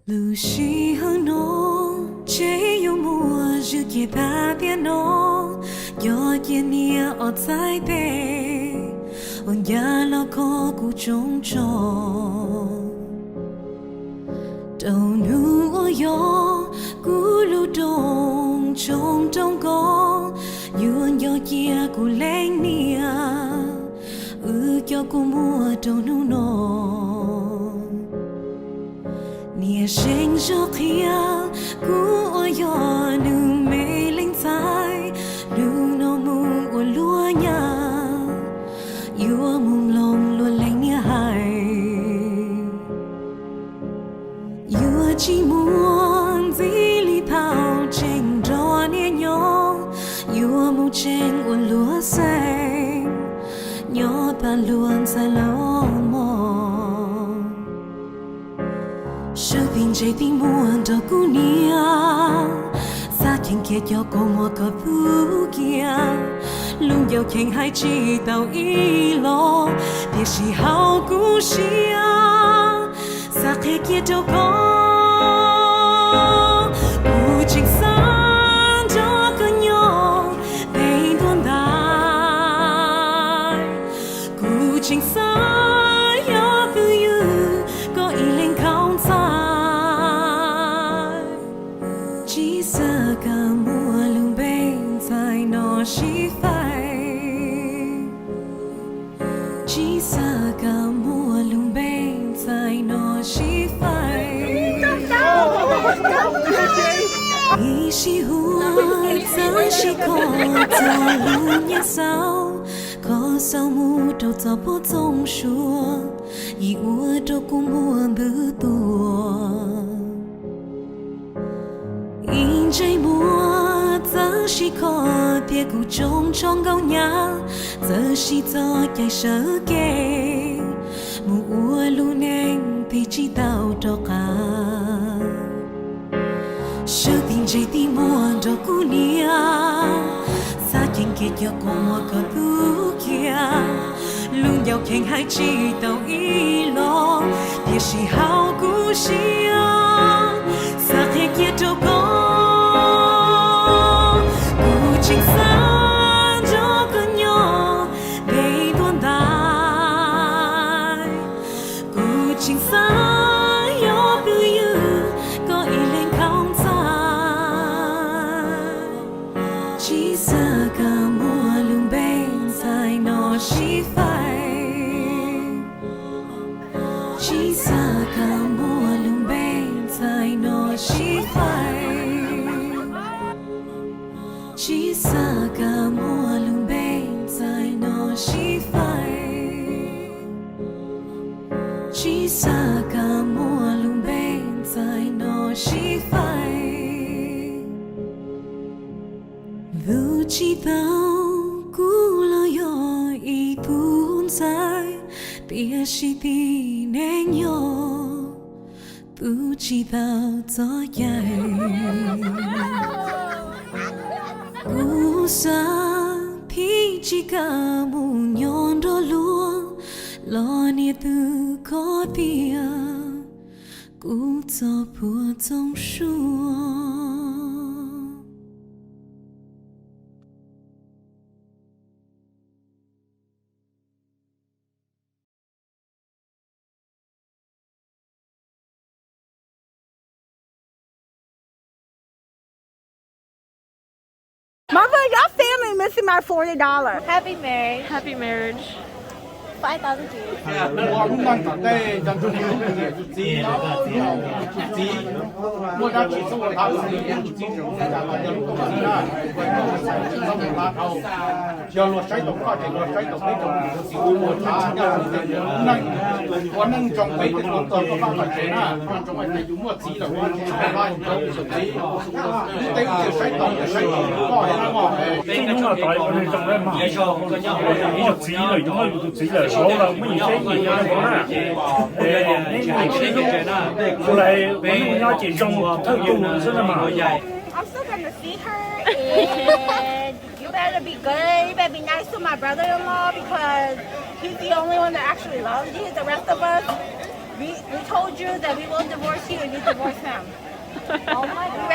Lub sij hawm no, ntshe yuav muaj zwm cia tag tiam no, cov cia niam ob txhais tes uas ncaj los kho kuv tsoo tso. Rau hnub uas yog kuv lub rooj tshoob rau koj, yuav nco cia kuv leej niam, wb cov kua muag rau hnub no. Niam zeej zog qhia kuv uas yog nws me leej ntxhais, hnub no mus ua luag nyab, yuav mus mloog luag leej niam hais. Yuav tsis muaj ntxiv li thaum tseem nrog niam nyob, yuav mus tseem ua luag xeeb, nyob tag luag ntxhais lawm mog. Sawv tib ntse tib muag nrog kuv niam, xav cheem kiag cov kua muag kom tu kiag, lub ncauj cheem hais tsis tau ib los, tiam sis hauv kuv siab xav qhia kiag rau koj, kuv tseem xav nrog koj nyob peb ntuj ntais. Kuv tseem xav yog phooj ywg koj ib leeg nkhaus ntxhais. Tsis xav koj muaj lub npe ntxhais no sib faib. Tsis xav koj muaj lub npe ntxhais no sib faib. Ib sij huam txawm sib kho txog lub nyiaj xauj, kho xauj mus rau txoj pov txoog suab, yim ua rau kua muag ntws tuag. Ib ntsej muag txawm sib kho tias kuv tsoo tsho nkauj nyab, txawm sib txoj cai sawv kev mus ua lub neej tig tsis tau rov qab. Sawv tib ntse tib muag nrog kuv niam, xav cheem kiag cov kua muag kom tu kiag. Lub ncauj cheem hais tsis tau ib los, tiam sis hauv kuv siab xav qhia kiag rau koj, kuv tseem xav nrog koj nyob peb ntuj ntais. Kuv tseem xav yog phooj ywg koj ib leeg nkhaus ntxhais. Tsis xav koj muaj lub npe ntxhais no sib faib. Tsis xav koj muaj lub npe ntxhais no sib faib. Tsis xav koj muaj lub npe ntxhais no sib faib. Tsis xav koj muaj lub npe ntxhais no sib faib. Vwm tsis tau kuv los yog ib tug ntxhais, tiam sis tib neeg yog tu tsis tau txoj cai. Kuv xav phim tsis kam mus nyob nrog luag los niam twb kho tias kuv txoj phuam txoog suab. Mother, y'all family missing my forty dollars. Happy marriage. Happy marriage. Five thousand G's. Ua lub neej tom ntej nco ntsoov tus txiv, tus txiv muaj dab tsi xub ua tau tus txiv, tus txiv tseem ua cas los yog lub txiv na. Txhob mus hla dhau. Yog luag saib taus koj ces luag saib taus peb cov tus txiv ua ua tsav nyob hauv lub neej. Ua neej zoo peb tus ua txog koj vaj koj tsev na, nco ntsoov hais tias yus muaj txiv lawm, ua tsis tau vaj tsis tau tus txiv. Lub teb lub chaw saib taus, saib taus koj na mog. Txij hnub no tod ua neeg zoo na mog. Yus muaj txiv lawm, yus muaj yus tus txiv lawm, vauv lawm muab yus seb yus ua neeg zoo na. Es neb mus sib hlub, ua neej nyob ces zoo thawj tug xwb na mog. I'm still gonna see her, and you better be good. You better be nice to my brother-in-law because he's the only one that actually loves you. The rest of us, We, we told you that we won't divorce you and you divorce him. Oh my God.